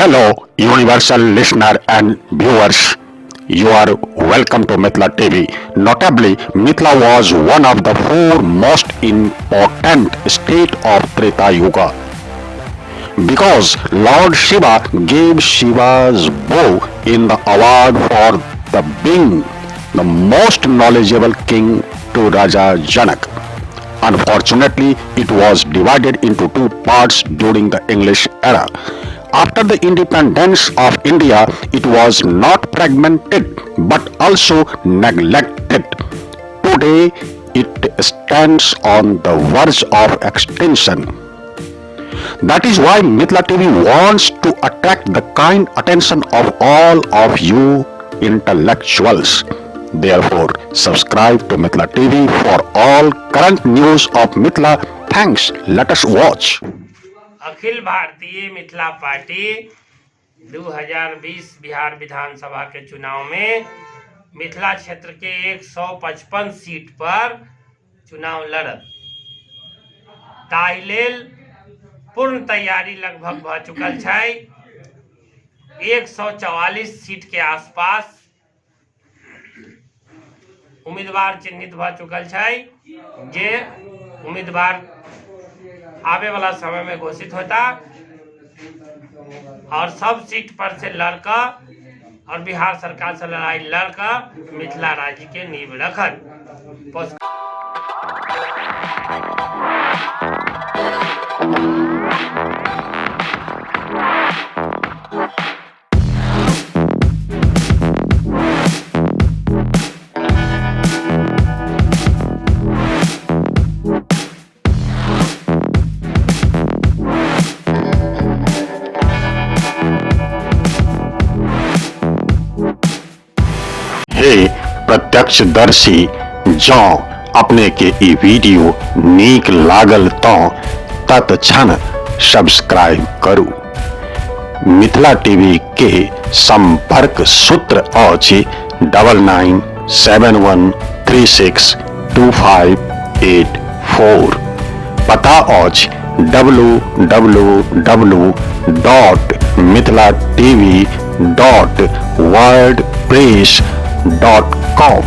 Hello, universal listener and viewers. You are welcome to Mithila TV. Notably, Mithila was one of the four most important state of Treta Yuga. Because Lord Shiva gave Shiva's bow in the award for the being the most knowledgeable king to Raja Janak. Unfortunately, it was divided into two parts during the English era. After the independence of India, it was not fragmented but also neglected. Today, it stands on the verge of extinction. That is why Mithila TV wants to attract the kind attention of all of you intellectuals. Therefore, subscribe to Mithila TV for all current news of Mithila. Thanks. Let us watch. Akhil Bharatiya Mithila party 2020 Bihar विधानसभा के चुनाव में मिथिला क्षेत्र के 155 seat पर चुनाव लड़त। ताहि लेल पूर्ण तैयारी लगभग भऽ चुकल छै। 144 सीट के आसपास उम्मीदवार चिन्हित भऽ चुकल छै, जे उम्मीदवार आबे वाला समय में घोषित होता और सब सीट पर से लड़का और बिहार सरकार से लड़ाई लड़का मिथिला राज्य के नींव रखत। हे प्रत्यक्षदर्शी, जँ अपने के ई वीडियो नीक लागल तँ तत्क्षण सब्सक्राइब करू। मिथिला टीवी के संपर्क सूत्र अछि 9971362584। पता अछि www.mithilatv.wordpress.com।